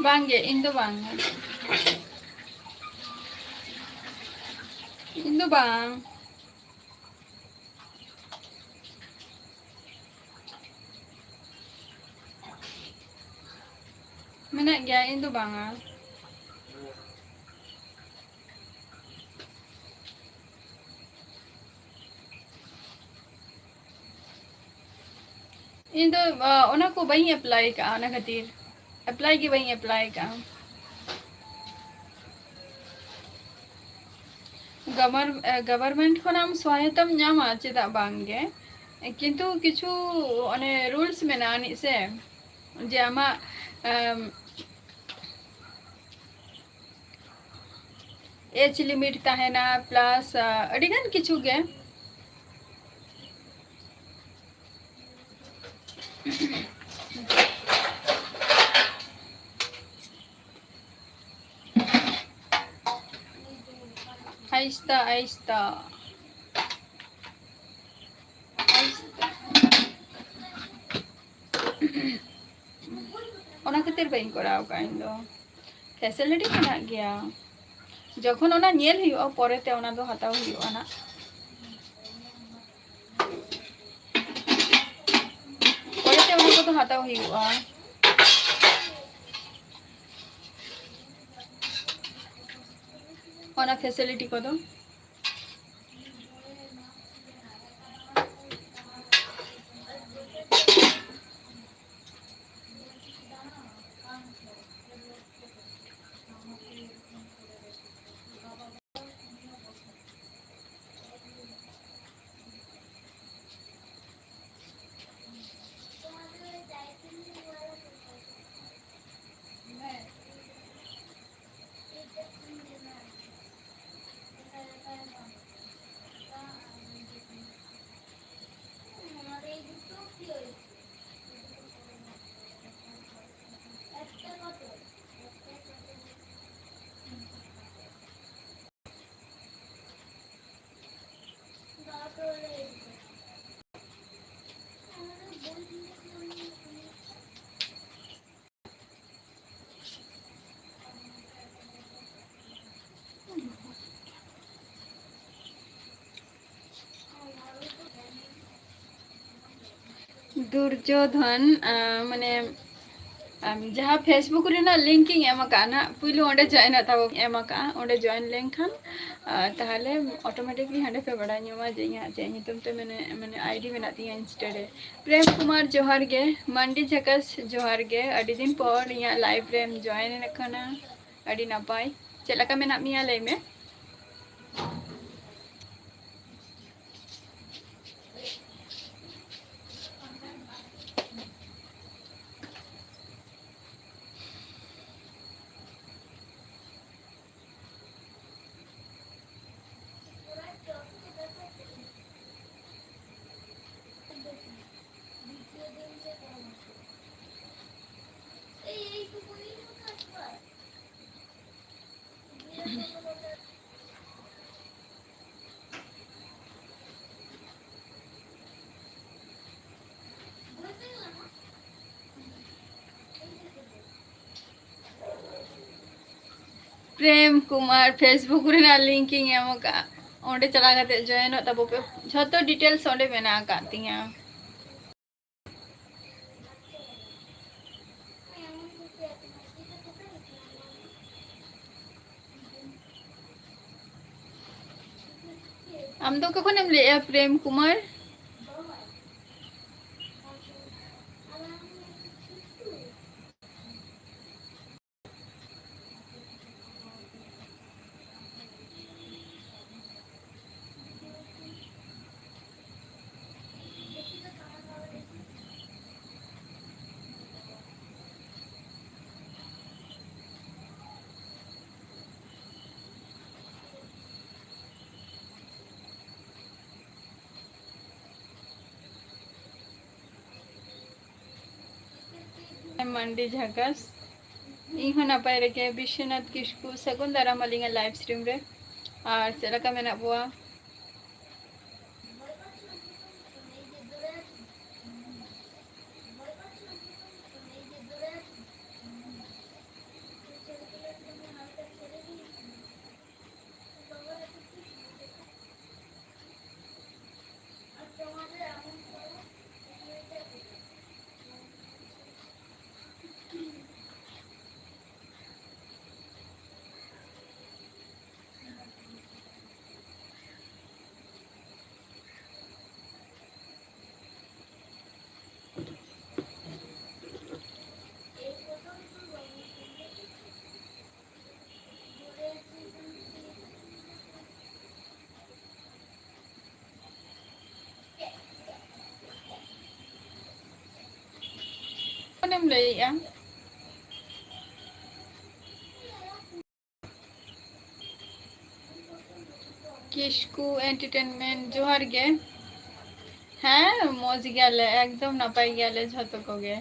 ᱵᱟᱝᱜᱮ, ᱤᱧ ᱫᱚ ᱵᱟᱝ᱾ ᱤᱧ ᱫᱚ ᱵᱟᱝ᱾ ᱢᱮᱱᱟᱜ ᱜᱮᱭᱟ, ᱤᱧ ᱫᱚ ᱵᱟᱝᱟ᱾ ᱤᱧ ᱫᱚ, ᱟ, ᱚᱱᱟ ᱠᱚ ᱵᱟᱹᱧ ᱮᱯᱞᱟᱭ ᱠᱟᱜᱼᱟ, ᱚᱱᱟ ᱠᱷᱟᱹᱛᱤᱨ ᱮᱯᱞᱟᱭ ᱜᱮ ᱵᱟᱹᱧ ᱮᱯᱞᱟᱭ ᱠᱟᱜᱼᱟ᱾ ᱜᱚᱵᱷᱚᱨ-, ᱮ, ᱜᱚᱵᱷᱚᱨᱢᱮᱱᱴ ᱠᱷᱚᱱᱟᱜ ᱮᱢ ᱥᱚᱦᱟᱭᱚᱛᱟᱢ ᱧᱟᱢᱟ, ᱪᱮᱫᱟᱜ ᱵᱟᱝ ᱜᱮ, ᱠᱤᱱᱛᱩ ᱠᱤᱪᱷᱩ ᱚᱱᱮ ᱨᱩᱞᱥ ᱢᱮᱱᱟᱜᱼᱟ ᱟᱹᱱᱤᱡ ᱥᱮ, ᱡᱮ ᱟᱢᱟᱜ, ᱮᱢ, ᱮᱡᱽ ᱞᱤᱢᱤᱴ ᱛᱟᱦᱮᱱᱟ, ᱯᱞᱟᱥ, ᱟ, ᱟᱹᱰᱤᱜᱟᱱ ᱠᱤᱪᱷᱩ ᱜᱮ᱾ ᱟᱭᱤᱥᱛᱟ, ᱟᱭᱤᱥᱛᱟ, ᱟᱭᱤᱥᱛᱟ᱾ ᱚᱱᱟ ᱠᱷᱟᱹᱛᱤᱨ ᱵᱟᱹᱧ ᱠᱚᱨᱟᱣ ᱠᱟᱜᱼᱟ ᱤᱧ ᱫᱚ᱾ ᱯᱷᱮᱥᱤᱞᱤᱴᱤ ᱢᱮᱱᱟᱜ ᱜᱮᱭᱟ, ᱡᱚᱠᱷᱚᱱ ᱚᱱᱟ ᱧᱮᱞ ᱦᱩᱭᱩᱜᱼᱟ, ᱯᱚᱨᱮᱛᱮ ᱚᱱᱟ ᱫᱚ ᱦᱟᱛᱟᱣ ᱦᱩᱭᱩᱜᱼᱟ ᱱᱟᱜ᱾ ᱯᱚᱨᱮᱛᱮ ᱚᱱᱟ ᱠᱚᱫᱚ ᱦᱟᱛᱟᱣ ᱦᱩᱭᱩᱜᱼᱟ, ᱚᱱᱟ ᱯᱷᱮᱥᱤᱞᱤᱴᱤ ᱠᱚᱫᱚ᱾ ᱫᱩᱨᱡᱳᱫᱷᱚᱱ, ᱟᱸ, ᱢᱟᱱᱮ, ᱟᱢ ᱡᱟᱦᱟᱸ Facebook ᱨᱮᱱᱟᱜ link ᱤᱧ ᱮᱢ ᱟᱠᱟᱫᱼᱟ ᱱᱟᱜ, ᱯᱩᱭᱞᱩ ᱚᱸᱰᱮ join ᱟᱜ ᱛᱟᱵᱚ ᱮᱢ ᱟᱠᱟᱫᱼᱟ, ᱚᱸᱰᱮ join ᱞᱮᱱᱠᱷᱟᱱ, ᱟᱨ ᱛᱟᱦᱚᱞᱮ automatically ᱦᱟᱸᱰᱮ ᱯᱮ ᱵᱟᱲᱟᱭ ᱧᱟᱢᱟ ᱡᱮ ᱤᱧᱟᱹᱜ ᱪᱮᱫ ᱧᱩᱛᱩᱢ ᱛᱮ ᱢᱮᱱᱮ-, ᱢᱟᱱᱮ ID ᱢᱮᱱᱟᱜ ᱛᱤᱧᱟᱹ Insta ᱨᱮ᱾ ᱯᱨᱮᱢ ᱠᱩᱢᱟᱨ, ᱡᱚᱦᱟᱨ ᱜᱮ᱾ ᱢᱟᱱᱰᱤ ᱡᱷᱟᱠᱟᱥ, ᱡᱚᱦᱟᱨ ᱜᱮ᱾ ᱟᱹᱰᱤ ᱫᱤᱱ ᱯᱚᱨ ᱤᱧᱟᱹᱜ live ᱨᱮᱢ join ᱟᱠᱟᱱᱟ, ᱟᱹᱰᱤ ᱱᱟᱯᱟᱭ᱾ ᱪᱮᱫ ᱞᱮᱠᱟ ᱢᱮᱱᱟᱜ ᱢᱮᱭᱟ ᱞᱟᱹᱭ ᱢᱮ? ᱯᱨᱮᱢ ᱠᱩᱢᱟᱨ, Facebook ᱨᱮᱱᱟᱜ link ᱤᱧ ᱮᱢ ᱟᱠᱟᱫᱼᱟ, ᱚᱸᱰᱮ ᱪᱟᱞᱟᱣ ᱠᱟᱛᱮ join ᱚᱜ ᱛᱟᱵᱚ ᱯᱮ, ᱡᱷᱚᱛᱚ details ᱚᱸᱰᱮ ᱢᱮᱱᱟᱜ ᱟᱠᱟᱫ ᱛᱤᱧᱟᱹ᱾ ᱟᱢ ᱫᱚ ᱚᱠᱟ ᱠᱷᱚᱱᱮᱢ ᱞᱟᱹᱭᱮᱜᱼᱟ, ᱯᱨᱮᱢ ᱠᱩᱢᱟᱨ? ᱢᱟᱱᱰᱤ ᱡᱷᱟᱠᱟᱥ, ᱤᱧ ᱦᱚᱸ ᱱᱟᱯᱟᱭ ᱨᱮᱜᱮ᱾ ᱵᱤᱥᱥᱚᱱᱟᱛᱷ ᱠᱤᱥᱠᱩ, ᱥᱟᱹᱜᱩᱱ ᱫᱟᱨᱟᱢ ᱟᱹᱞᱤᱧᱟᱜ live stream ᱨᱮ᱾ ᱟᱨ ᱪᱮᱫ ᱞᱮᱠᱟ ᱢᱮᱱᱟᱜ ᱵᱚᱣᱟ? ᱮᱢ ᱞᱟᱹᱭᱮᱜᱼᱟ? ᱠᱤᱥᱠᱩ ᱮᱱᱴᱟᱨᱴᱮᱱᱢᱮᱱᱴ, ᱡᱚᱦᱟᱨ ᱜᱮ᱾ ᱦᱮᱸ, ᱢᱚᱡᱽ ᱜᱮᱭᱟᱞᱮ, ᱮᱠᱫᱚᱢ ᱱᱟᱯᱟᱭ ᱜᱮᱭᱟᱞᱮ ᱡᱷᱚᱛᱚ ᱠᱚᱜᱮ᱾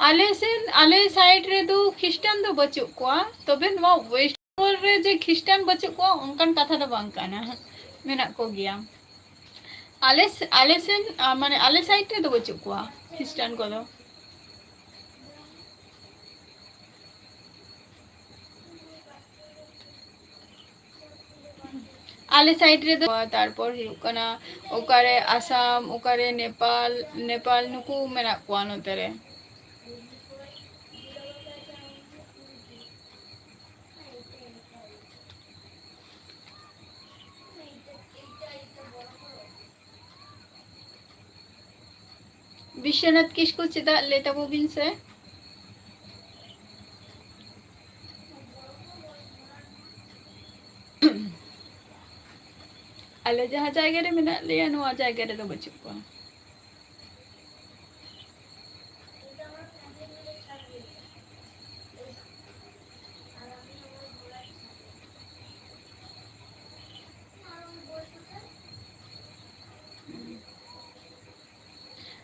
ᱟᱞᱮ ᱥᱮᱱ, ᱟᱞᱮ ᱥᱟᱭᱤᱰ ᱨᱮᱫᱚ ᱠᱷᱨᱤᱥᱴᱟᱱ ᱫᱚ ᱵᱟᱹᱪᱩᱜ ᱠᱚᱣᱟ, ᱛᱚᱵᱮ ᱱᱚᱣᱟ ᱳᱭᱮᱥᱴ ᱵᱮᱝᱜᱚᱞ ᱨᱮ ᱡᱮ ᱠᱷᱨᱤᱥᱴᱟᱱ ᱵᱟᱹᱪᱩᱜ ᱠᱚᱣᱟ, ᱚᱱᱠᱟᱱ ᱠᱟᱛᱷᱟ ᱫᱚ ᱵᱟᱝ ᱠᱟᱱᱟ, ᱢᱮᱱᱟᱜ ᱠᱚᱜᱮᱭᱟ᱾ ᱟᱞᱮ ᱥᱮ-, ᱟᱞᱮ ᱥᱮᱱ, ᱟ, ᱢᱟᱱᱮ, ᱟᱞᱮ ᱥᱟᱭᱤᱰ ᱨᱮᱫᱚ ᱵᱟᱹᱪᱩᱜ ᱠᱚᱣᱟ ᱠᱷᱨᱤᱥᱴᱟᱱ ᱠᱚᱫᱚ᱾ ᱟᱞᱮ ᱥᱟᱭᱤᱰ ᱨᱮᱫᱚ, ᱛᱟᱨᱯᱚᱨ ᱦᱩᱭᱩᱜ ᱠᱟᱱᱟ ᱚᱠᱟᱨᱮ ᱟᱥᱟᱢ, ᱚᱠᱟᱨᱮ ᱱᱮᱯᱟᱞ, ᱱᱮᱯᱟᱞ ᱱᱩᱠᱩ ᱢᱮᱱᱟᱜ ᱠᱚᱣᱟ ᱱᱚᱛᱮ ᱨᱮ᱾ ᱵᱤᱥᱥᱚᱱᱟᱛᱷ ᱠᱤᱥᱠᱩ ᱪᱮᱫᱟᱜ ᱞᱟᱹᱭ ᱛᱟᱵᱚ ᱵᱤᱱ ᱥᱮ? ᱟᱞᱮ ᱡᱟᱦᱟᱸ ᱡᱟᱭᱜᱟ ᱨᱮ ᱢᱮᱱᱟᱜ ᱞᱮᱭᱟ, ᱱᱚᱣᱟ ᱡᱟᱭᱜᱟ ᱨᱮᱫᱚ ᱵᱟᱹᱪᱩᱜ ᱠᱚᱣᱟ᱾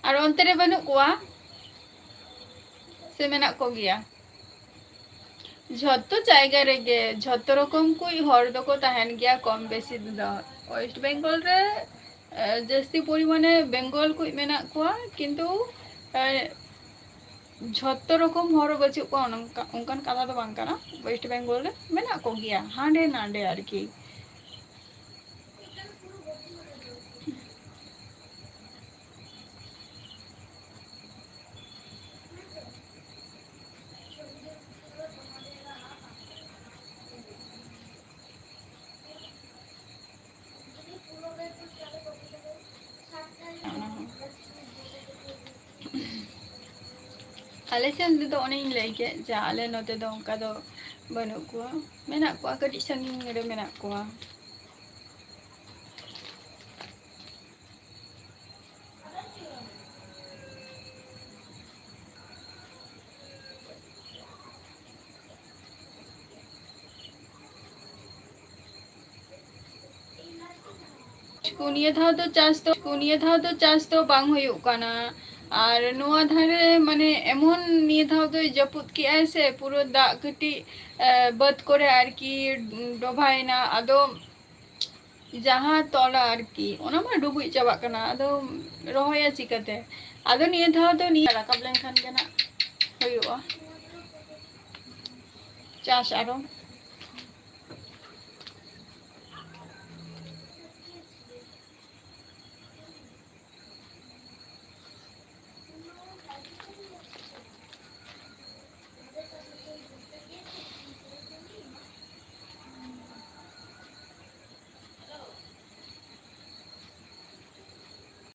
ᱟᱨ ᱚᱱᱛᱮ ᱨᱮ ᱵᱟᱹᱱᱩᱜ ᱠᱚᱣᱟ ᱥᱮ ᱢᱮᱱᱟᱜ ᱠᱚᱜᱮᱭᱟ? ᱡᱷᱚᱛᱚ ᱡᱟᱭᱜᱟ ᱨᱮᱜᱮ ᱡᱷᱚᱛᱚ ᱨᱚᱠᱚᱢ ᱠᱚ ᱦᱚᱲ ᱫᱚᱠᱚ ᱛᱟᱦᱮᱱ ᱜᱮᱭᱟ ᱠᱚᱢ ᱵᱮᱥᱤ ᱫᱚ᱾ ᱳᱭᱮᱥᱴ ᱵᱮᱝᱜᱚᱞ ᱨᱮ, ᱮ, ᱡᱟᱹᱥᱛᱤ ᱯᱚᱨᱤᱢᱟᱱᱮ ᱵᱮᱝᱜᱚᱞ ᱠᱚ ᱢᱮᱱᱟᱜ ᱠᱚᱣᱟ, ᱠᱤᱱᱛᱩ, ᱮ, ᱡᱷᱚᱛᱚ ᱨᱚᱠᱚᱢ ᱦᱚᱲ ᱵᱟᱹᱪᱩᱜ ᱠᱚᱣᱟ, ᱚᱱᱠᱟ, ᱚᱱᱠᱟᱱ ᱠᱟᱛᱷᱟ ᱫᱚ ᱵᱟᱝ ᱠᱟᱱᱟ᱾ ᱳᱭᱮᱥᱴ ᱵᱮᱝᱜᱚᱞ ᱨᱮ ᱢᱮᱱᱟᱜ ᱠᱚᱜᱮᱭᱟ ᱦᱟᱸᱰᱮ ᱱᱟᱰᱮ ᱟᱨᱠᱤ᱾ ᱟᱞᱮ ᱥᱮᱱ ᱨᱮᱫᱚ ᱚᱱᱮᱧ ᱞᱟᱹᱭ ᱠᱮᱫ, ᱡᱮ ᱟᱞᱮ ᱱᱚᱛᱮ ᱫᱚ ᱚᱱᱠᱟ ᱫᱚ ᱵᱟᱹᱱᱩᱜ ᱠᱚᱣᱟ, ᱢᱮᱱᱟᱜ ᱠᱚᱣᱟ, ᱠᱟᱹᱴᱤᱡ ᱥᱟᱺᱜᱤᱧ ᱨᱮ ᱢᱮᱱᱟᱜ ᱠᱚᱣᱟ᱾ ᱠᱚ ᱱᱤᱭᱟᱹ ᱫᱷᱟᱣ ᱫᱚ ᱪᱟᱥ ᱫᱚ, ᱠᱚ ᱱᱤᱭᱟᱹ ᱫᱷᱟᱣ ᱫᱚ ᱪᱟᱥ ᱫᱚ ᱵᱟᱝ ᱦᱩᱭᱩᱜ ᱠᱟᱱᱟ᱾ ᱟᱨ ᱱᱚᱣᱟ ᱫᱷᱟᱨᱮ ᱢᱟᱱᱮ ᱮᱢᱚᱱ ᱱᱤᱭᱟᱹ ᱫᱷᱟᱣ ᱫᱚᱭ ᱡᱟᱹᱯᱩᱫ ᱠᱮᱜᱼᱟᱭ ᱥᱮ, ᱯᱩᱨᱟᱹ ᱫᱟᱜ ᱠᱟᱹᱴᱤᱡ, ᱮ, ᱵᱟᱹᱫᱽ ᱠᱚᱨᱮ ᱟᱨᱠᱤ ᱰᱚᱵᱷᱟᱭᱮᱱᱟ᱾ ᱟᱫᱚ ᱡᱟᱦᱟᱸ ᱛᱚᱞᱟ ᱟᱨᱠᱤ, ᱚᱱᱟ ᱢᱟ ᱰᱩᱵᱩᱡ ᱪᱟᱵᱟᱜ ᱠᱟᱱᱟ᱾ ᱟᱫᱚ ᱨᱚᱦᱚᱭᱟ ᱪᱤᱠᱟᱹᱛᱮ? ᱟᱫᱚ ᱱᱤᱭᱟᱹ ᱫᱷᱟᱣ ᱫᱚ ᱱᱤᱭᱟᱹ ᱨᱟᱠᱟᱵ ᱞᱮᱱᱠᱷᱟᱱ ᱜᱮ ᱱᱟᱜ ᱦᱩᱭᱩᱜᱼᱟ ᱪᱟᱥ ᱟᱨᱚ᱾